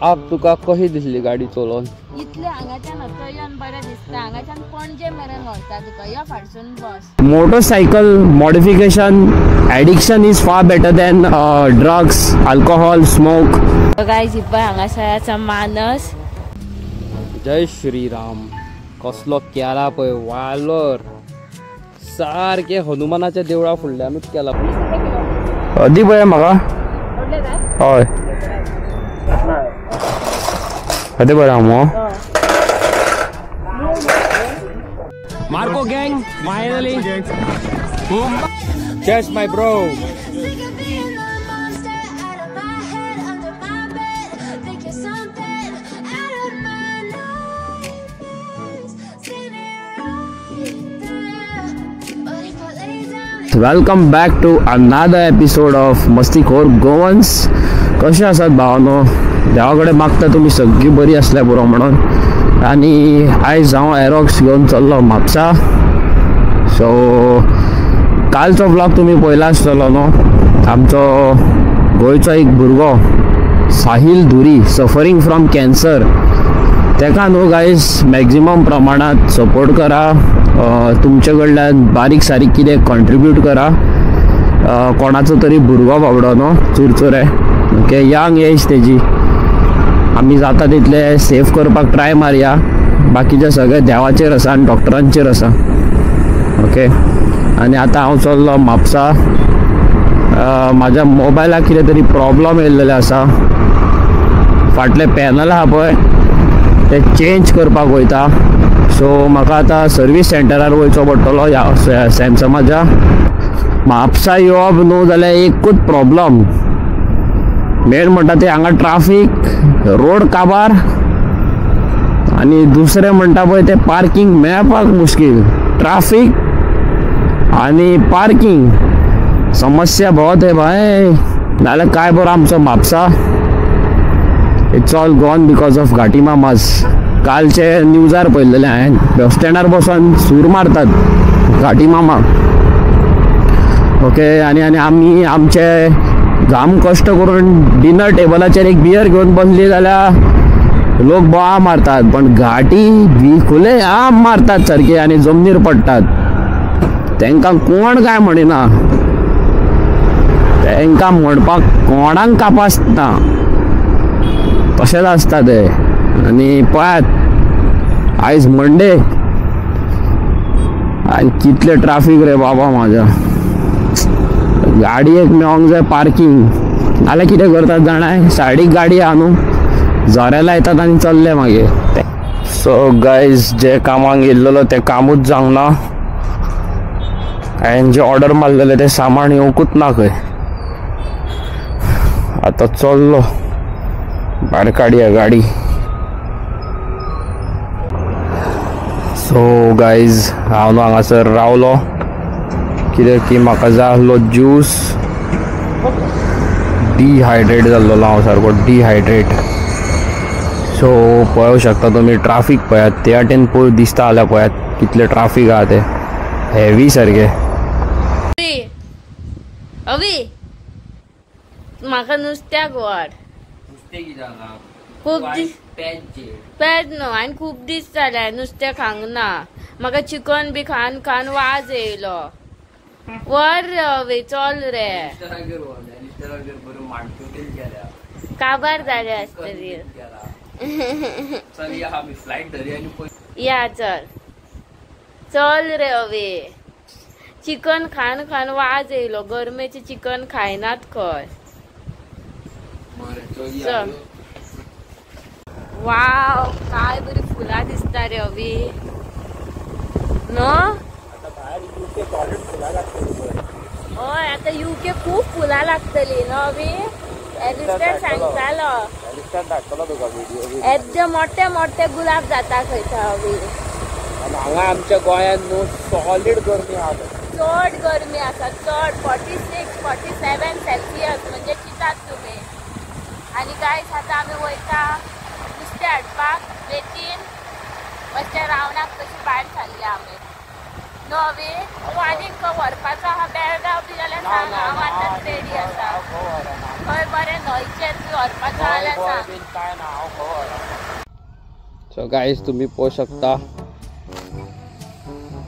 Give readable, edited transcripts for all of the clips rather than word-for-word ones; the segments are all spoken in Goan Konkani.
आप तुका कशी दिसली गाडी चलोवन? इतले हांगाच्यान येवन बरें दिसता, हांगाच्यान पणजे मेरेन व्हरता तुका, यो फाटसून बस. Motorcycle modification addiction is far better than drugs, alcohol, smoke. Guys पळय हांगासर आसा मानस. जय श्रीराम. कसलो केला पळय वालोर, सारके हनुमानाच्या देवळा फुडल्यानूच केला. दी पळय म्हाका. हय अदे बरं मो. Marco gang finally. Cheers my bro. Welcome back to another episode of Mastikhor Goans. कशें आसात भावानो? देवा कडेन मागता तुमी सगळीं बरी आसल्या पुरो म्हणून. आनी आयज हांव एरोक्स घेवन चल्लो म्हापसा. सो कालचो ब्लॉग तुमी पळयला आसतलो न्हू. आमचो गोंयचो एक भुरगो Sahil Dhuri suffering from cancer, तेका न्हू गायज मॅक्झिमम प्रमाणांत सपोर्ट करा. तुमचे कडल्यान बारीक सारीक कितें कॉन्ट्रिब्यूट करा. कोणाचो तरी भुरगो बाबडो न्हू, चुरचुरे, ओके, यंग एज तेजी. आमी जाता तितले सेफ करपाक ट्राय मारया. बाकीचे सगळे देवाचेर आसा आनी डॉक्टरांचेर आसा. ओके, आनी आतां हांव चल्लो म्हापसा. म्हाज्या मोबायलाक कितें तरी प्रॉब्लम येयल्लेले आसा. फाटलें पॅनल आहा पळय तें चेंज करपाक वयता. सो म्हाका आतां सर्वीस सेंटरार वयचो पडटलो ह्या सॅमसंगाच्या. म्हापसा येवप न्हू जाल्यार एकूच प्रॉब्लम मेन म्हणटा ते हांगा ट्राफीक, रोड काबार, आनी दुसरें म्हणटा पळय ते पार्किंग मेळपाक मुश्कील. ट्राफीक आनी पार्किंग समस्या बहुत है भाई. नाल्यार काय बरो आमचो Mapusa. It's all gone because of घाटी मामास. कालचे न्यूजार पळयलेले हांवें, बस स्टँडार बसून सूर मारतात घाटी मामा. ओके, आनी आनी आमी आमचे घाम कश्ट करून डिनर टेबलाचेर एक बियर घेवन बसली जाल्यार लोक बोआ मारतात, पण घाटी बी खुले आम मारतात सारके आनी जमनीर पडटात. तांकां कोण काय म्हणिना, तांकां म्हणपाक कोणाक कापास ना, तशेंच आसता ते. आनी पळयात आयज मंडे आनी कितले ट्राफीक रे बाबा. म्हाज्या गाडयेक मेळोंक जाय पार्किंग, नाल्यार कितें करतात जाणाय, सायडीक गाडी आहा न्हू, झरे लायतात आनी चल्ले मागीर. सो गायज, जे कामाक येयल्लो तें कामूच जावंक ना. हांवें जे ऑर्डर मारलेलें तें सामान येवंकूच ना खंय. आतां चल्लो भायर काडया गाडी. सो गायज, हांव न्हू हांगासर रावलो कित्याक की म्हाका जाय आसलो ज्यूस. डिहायड्रेट जाल्लो हांव, सारको डिहायड्रेट. सो पळोवंक शकता तुमी ट्राफीक पळयात, ते वाटेन पळय दिसता जाल्यार पळयात कितलें ट्राफीक आहा तें, हेवी सारकें. अवी म्हाका नुस्त्याक व्हर. खूब दीस पेज न्हू, हांवें खूब दीस जाले नुस्तें खावंक ना. म्हाका चिकन बी खावन खावन वाज येयलो. वर रे अवे, चल रे. काबार जाले आसतली. या चल चल रे अवे. चिकन खावन खावन वाज येयलो. गरमेचे चिकन खायनात खंय. चल. वाव, काय बरी फुलां दिसता रे अवी न्हू. हय, आतां युके खूब फुलां लागतली न्हू अवी. एलिस्टर सांगतालो एकदम मोठे मोठे गुलाब जाता खंय अवी. हांगा आमच्या गोंयांत न्हू सॉलीड गरमी आहा, चड गरमी आसा, चड 46 47 सेल्सियस म्हणजे चिंतात तुमी. आनी गायज आतां आमी वयता नुस्तें हाडपाक. बेतीन मातशें रावणाक तशी भायर सरल्या आमी. नो वी तूं आनीक व्हरपाचो आहा बेळगांव बी जाल्यार सांग, हांव आतांच रेडी आसा. खंय बरें न्हंयचेर बी व्हरपाचो जाल्यार सांग. सो गायज तुम्ही पळोवंक शकता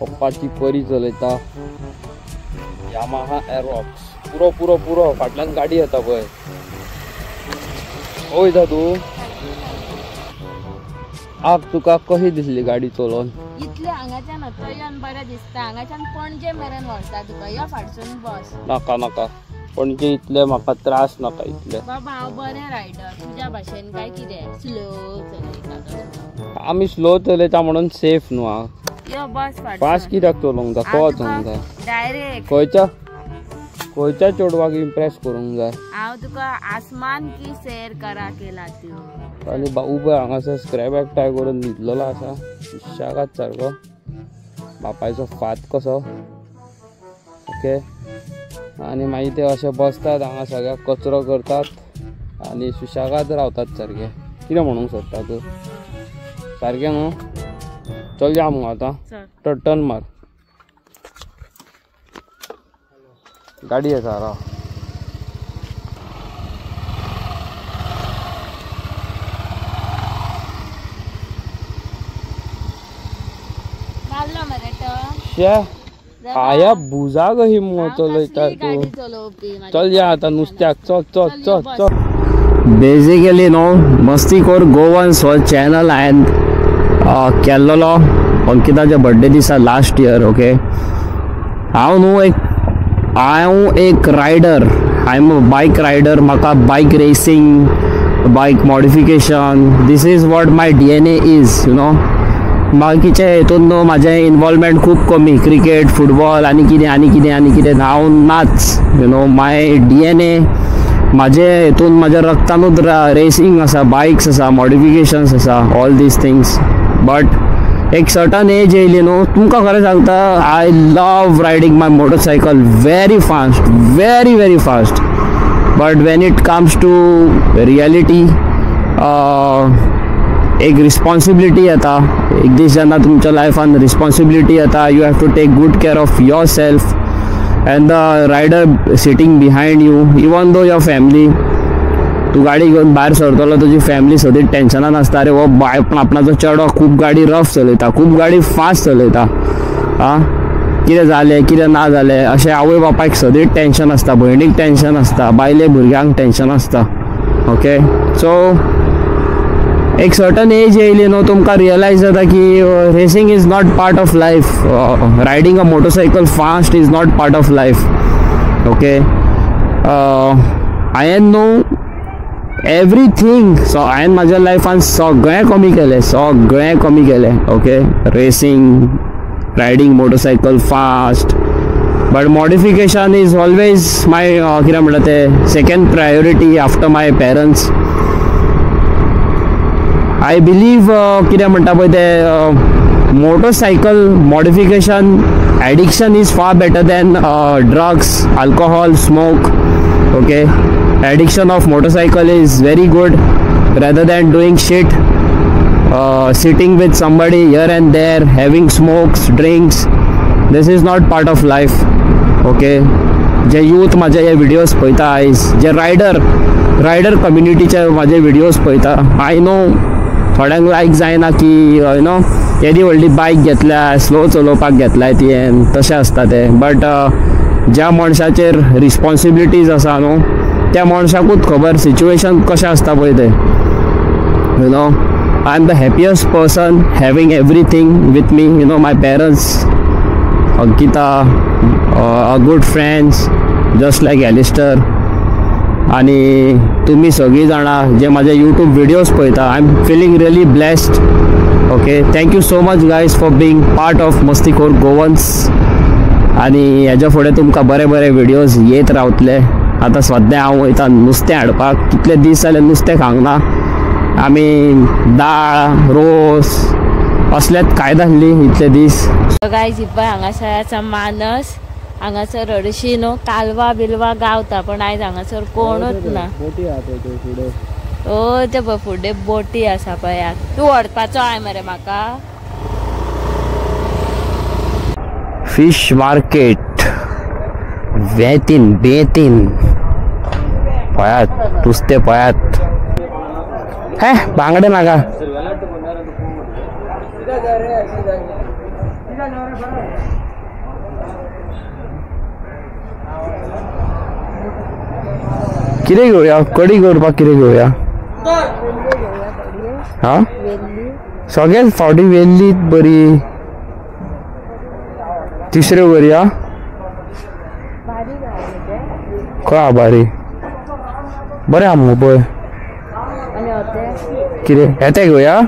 पप्पाची परी चलयता यामाहा एरॉक्स. पुरो पुरो पुरो फाटल्यान गाडी येता पळय. वयता तूं आग तुका कशी दिसली गाडी चलोवन? इतले हांगाच्यान थंय बरें दिसता, हांगाच्यान पणजे मेरेन व्हरता तुका. यो फाटसून बस. नाका नाका पणजे इतले म्हाका त्रास नाका इतले. बाबा हांव बरें रायडर तुज्या भाशेन काय कितें स्लो चलयता. आमी स्लो चलयता म्हणून सेफ न्हू. हांव यो बस फास्ट कित्याक चलोवंक जाय? खंय वचोंक जाय डायरेक्ट? खंयच्या खंयच्या चेडवाक इम्प्रेस करूंक जाय? हांव तुका आसमान की सैर करा केला तूं. आनी उबे हांगासर स्क्रॅप एकठांय करून न्हिदलेलो आसा सुशेगाद सारको बापायचो फात कसो. ओके आनी मागीर ते अशे बसतात हांगा सगळ्याक कचरो करतात आनी सुशेगाद रावतात सारके. कितें म्हणूंक सोदता तूं? सारकें न्हू? चल या मुगो आतां टर्न मार. गाडी आसा राव. आया बुजा कशी मुगो चलयता तूं. चल या आतां नुस्त्याक. चल चल चल चल. बेसिकली न्हू मस्तीखोर गोवन्स हो चॅनल हांवें केल्लोलो अंकिताच्या बर्थडे दिसा लास्ट इयर. ओके हांव न्हू एक हांव एक rider, I am a bike rider. म्हाका bike racing, bike modification, this is what my DNA is, you know. बाकीचे हेतून न्हू म्हाजें इनवॉल्वमेंट खूब कमी. क्रिकेट, फुटबॉल आनी कितें आनी कितें आनी कितें हांव नाच, you know. My DNA म्हाजे हेतून म्हाज्या रक्तानूच रेसींग आसा, बायक्स आसा, मॉडिफिकेशन्स आसा, ऑल these things. But एक सर्टन एज येयली न्हू तुमकां खरें सांगता, I love riding my motorcycle very fast, very very fast. But when it comes to reality एक रिस्पॉन्सिबिलिटी येता. एक दीस जेन्ना तुमच्या लायफान रिस्पॉन्सिबिलिटी येता, you have to take good care of yourself and the rider sitting behind you, even though your family. तूं गाडी घेवन भायर सरतलो तुजी फॅमिली सदींच टेन्शनान आसता, अरे हो बाय आपणाचो चेडो खूब गाडी रफ चलयता, खूब गाडी फास्ट चलयता, आं कितें जालें कितें ना जालें अशें आवय बापायक सदींच टेन्शन आसता, भयणीक टेन्शन आसता, बायले भुरग्यांक टेन्शन आसता. ओके सो एक सर्टन एज येयली न्हू तुमकां रियलायज जाता की racing is not part of life, riding a motorcycle fast is not part of life. Okay हांवें न्हू एवरीथींग, सो हांवें म्हाज्या लायफान सगळें कमी केलें, सगळें कमी केलें. Okay racing, riding motorcycle fast, but modification is always my कितें म्हणटा तें second priority after my parents. I believe कितें म्हणटा पळय तें motorcycle modification addiction is far better than drugs, alcohol, smoke. Okay addiction of motorcycle is very good rather than doing shit, sitting with somebody here and there, having smokes, drinks. This is not part of life. Okay J youth म्हाजे हे व्हिडियोज पळयता आयज, जे रायडर कम्युनिटीचे म्हाजे व्हिडियोज पळयता, I know थोड्यांक लायक जायना की you know येदी व्हडली बायक घेतल्या, स्लो चलोवपाक घेतल्या तुवें, तशें आसता तें. बट ज्या मनशाचेर रिस्पॉन्सिबिलिटीज आसा न्हू त्या मनशाकूच खबर सिच्युएशन कशें आसता पळय तें. You know I am the happiest person having everything with me, you know, my parents, Ankita, a good friends just like Alistair, आनी तुमी सगळीं जाणां जे म्हाजे यूट्यूब व्हिडियोज पळयता. I am feeling really blessed. Okay thank you so much guys for being part of Mastikhor Goans. आनी हेज्या फुडें तुमकां बरे बरे व्हिडियोज येत रावतले. आतां सद्या हांव वयता नुस्तें हाडपाक, कितले दीस जाले नुस्तें खावंक ना. आमी दाळ रोस असलेच खायत आसली इतले दीस. गायज पळय हांगासर आसा मानस, हांगासर हरशीं न्हू कालवा बिलवा गावता, पण आयज हांगासर कोणूच ना. ओ ते पळय फुडें बोटी आसा पळय. तूं व्हरपाचो I मरे म्हाका. फिश मार्केट वेतीन बेतीन पळयात नुस्तें पळयात. हे बांगडे नाका. कितें घेवया कडी करपाक कितें घेवया? हा सगळ्यात फावटी वेल्ली बरी तिसऱ्यो करया. खंय बारी बरें आहा मुगो पळय. कितें येते घेवया?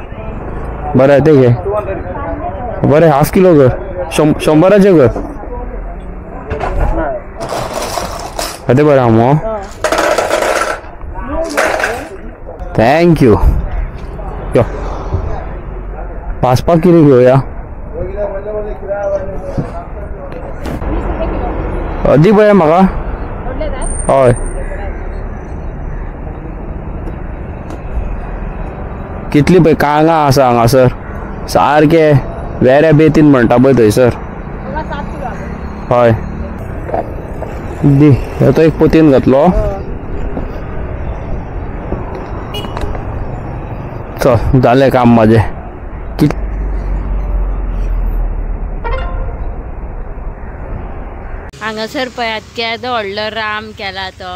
बरें येते घे. बरें हाफ किलो कर, 100 कर. येते बरें आहा मुगो. Thank you. यो भाजपाक कितें घेवया? दी पळय म्हाका. हय कितली पळय कांगा आसा हांगासर सारके वेऱ्या बेतीन म्हणटा पळय थंयसर. हय दी तो एक पोतीन घातलो. चल जालें काम म्हाजें. हांगासर पळयात केदो व्हडलो राम केला तो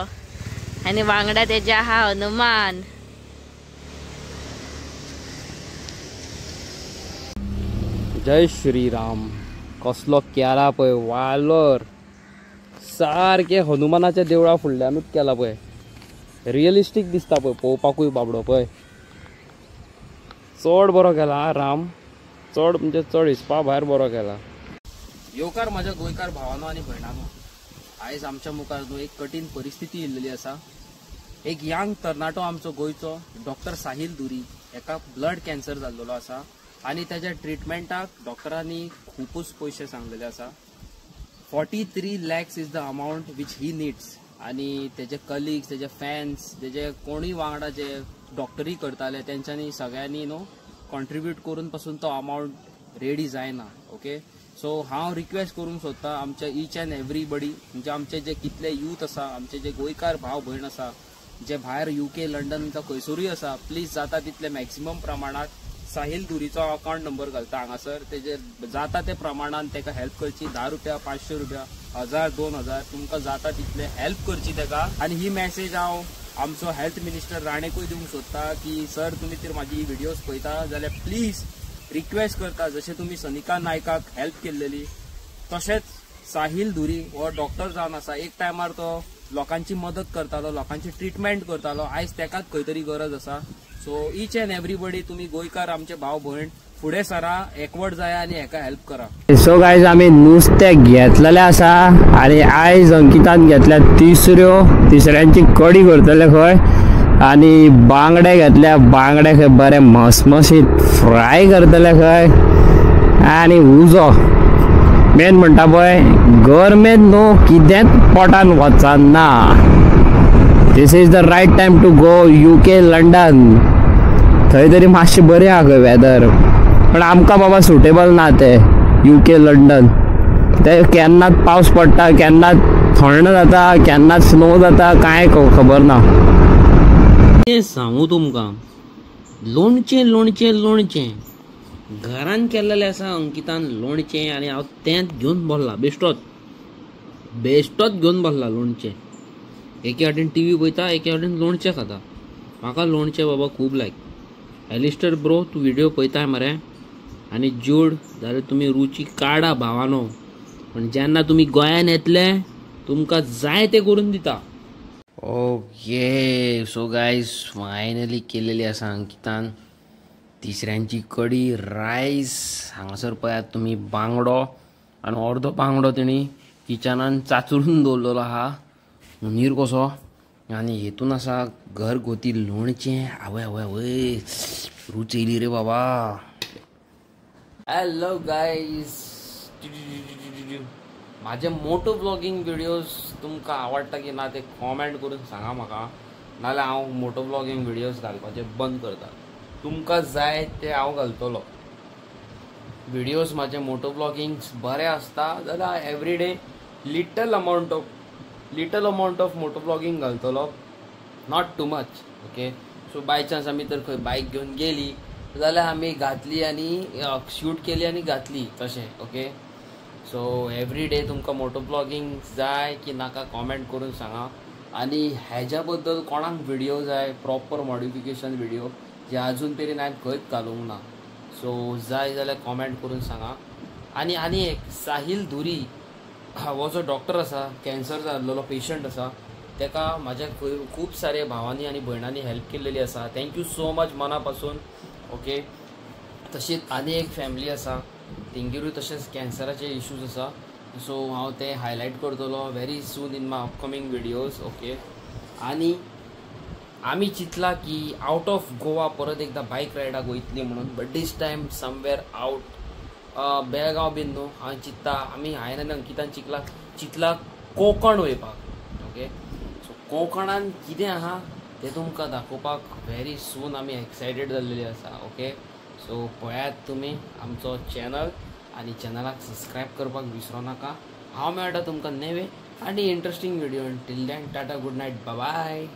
आनी वांगडा तेज्या आहा हनुमान. जय श्री राम. कसलो केला पळय वालोर, सारके हनुमानाच्या देवळा फुडल्यानूच केला पळय. रियलिस्टीक दिसता पळय पळोवपाकूय बाबडो पळय. चड बरो केला राम, चड म्हणजे चड हिसपा भायर बरो केला. येवकार माझ्या गोंयकार भावानो आनी भयणानो, आयज आमच्या मुखार न्हू एक कठीण परिस्थिती येयल्लेली आसा. एक यंग तरणाटो आमचो गोंयचो डॉक्टर साहिल दुरी हेका ब्लड कॅन्सर जाल्लेलो आसा आनी ताच्या ट्रिटमेंटाक डॉक्टरांनी खुबूच पयशे सांगलेले आसा. 43 lakhs is the amount which he needs. आनी तेजे कलिग्स, तेजे फॅन्स, तेजे कोणूय वांगडा जे डॉक्टरी करताले तेंच्यांनी सगळ्यांनी न्हू कॉन्ट्रिब्यूट करून पासून तो अमावंट रेडी जायना. ओके, सो हांव रिक्वेस्ट करूंक सोदता आमच्या इच अँड एवरीबडी, म्हणजे आमचे जे कितले यूथ आसा, आमचे जे गोंयकार भाव भयण आसा जे भायर UK London जावं खंयसरूय आसा, प्लीज जाता तितले मॅक्सिमम प्रमाणात साहिल दुरीचो अकावंट नंबर घालता हांगासर, तेजेर जाता ते प्रमाणान ताका हेल्प करची. 10 रुपया, 500 रुपया, 1000, 2000 तुमकां जाता तितले हेल्प करची ताका. आनी ही मॅसेज हांव आमचो हेल्थ मिनिस्टर राणेकूय दिवंक सोदता की सर तुमी तर म्हाजी ही व्हिडियोज पळयता जाल्यार प्लीज रिक्वेस्ट करता, जशें तुमी सनिका नायकाक हेल्प केल्लेली तशेंच साहिल धुरी हो डॉक्टर जावन आसा. एक टायमार तो लोकांची मदत करतालो, लोकांची ट्रिटमेंट करतालो, आयज तेकाच खंय तरी गरज आसा. सो इच अँड एवरीबडी तुमी गोंयकार आमचे भाव भयण फुडें सरा, एकवट जाया आनी हेका हेल्प करा. सो गायज आमी नुस्तें घेतलेलें आसा आनी आयज अंकितान घेतल्या तिसऱ्यो, तिसऱ्यांची कडी करतले खंय. आनी बांगडे घेतल्या, बांगडे खंय बरे मसमशीत फ्राय करतले खंय. आनी उजो मेन म्हणटा पळय गरमेन न्हू कितेंच पोटान वचना. This is the right time to go UK London. थंय तरी मातशें बरें आहा खंय वेदर, पण आमकां बाबा सुटेबल ना ते UK London. ते केन्नाच पावस पडटा, केन्नाच थंड जाता, केन्नाच स्नो जाता, कांय खबर ना. कितें सांगू तुमकां, लोणचें लोणचें लोणचें घरान केल्लेलें आसा अंकितान लोणचें आनी हांव तेंच घेवन बसला, बेश्टोच बेश्टोच घेवन बसला लोणचें. एके वाटेन टीव्ही पळयता, एके वाटेन लोणचें खाता. म्हाका लोणचें बाबा खूब लायक. एलिस्टर ब्रो तूं व्हिडियो पळयताय मरे आनी जोड जाल्यार तुमी रुची काडा भावानो, पण जेन्ना तुमी गोंयान येतले तुमकां जाय तें करून दिता. ओके सो गायज फायनली केलेली आसा अंकितान तिसऱ्यांची कडी, रायस. हांगासर पळयात तुमी बांगडो आनी अर्दो बांगडो तेणी किचनान चाचरून दवरलेलो आहा हुनीर कसो. आनी हेतून आसा घरगुती लोणचें. आवय आवय आवय रूच येयली रे बाबा. हॅलो गायज, म्हाजे मोटो ब्लॉगींग व्हिडियोज तुमकां आवडटा की ना ते कॉमेंट करून सांगा म्हाका, नाजाल्यार हांव मोटो ब्लॉगींग व्हिडियोज घालपाचे बंद करता. तुमकां जाय ते हांव घालतलो. व्हिडियोज म्हाजे मोटो ब्लॉगिंग बरे आसता जाल्यार everyday little amount of moto vlogging घालतलो, not too much. Okay, so by chance आमी तर खंय बायक घेवन गेली जाल्यार आमी घातली आनी शूट केली आनी घातली तशें. ओके, सो एवरी डे तुमकां मोटो ब्लॉगिंग जाय की नाका कॉमेंट करून सांगा. आनी हेज्या बद्दल कोणाक व्हिडियो जाय, प्रॉपर मॉडिफिकेशन व्हिडियो जे आजून मेरेन हांवें खंयच घालूंक ना, सो जाय जाल्यार कॉमेंट करून सांगा. आनी आनी एक साहिल धुरी हो जो डॉक्टर आसा, कॅन्सर जाल्लो पेशंट आसा, तेका म्हाज्या खूब सारे भावांनी आनी भयणांनी हेल्प केल्लेली आसा. Thank you so much मना पासून. ओके, तशीच आनी एक फॅमिली आसा, तेंगेरूय तशेंच कॅन्सराचे इश्यूज आसा, सो हांव ते हायलायट करतलो very soon in my upcoming videos. Okay, आनी आमी चिंतला की आवट ऑफ गोवा परत एकदां बायक रायडाक वयतली म्हणून, but this time somewhere out Belgaum बीन न्हू. हांव चिंत्ता आमी हांवें आनी अंकितान चिंतला कोंकण वयपाक. ओके, सो कोंकणान कितें आहा तें तुमकां दाखोवपाक व्हेरी सून आमी एक्सायटेड जाल्लेली आसा. ओके, सो पळयात तुमी आमचो चॅनल आनी चॅनलाक सबस्क्रायब करपाक विसरो नाका. हांव मेळटा तुमकां नवे आनी interesting video. Till then tata, good night, bye.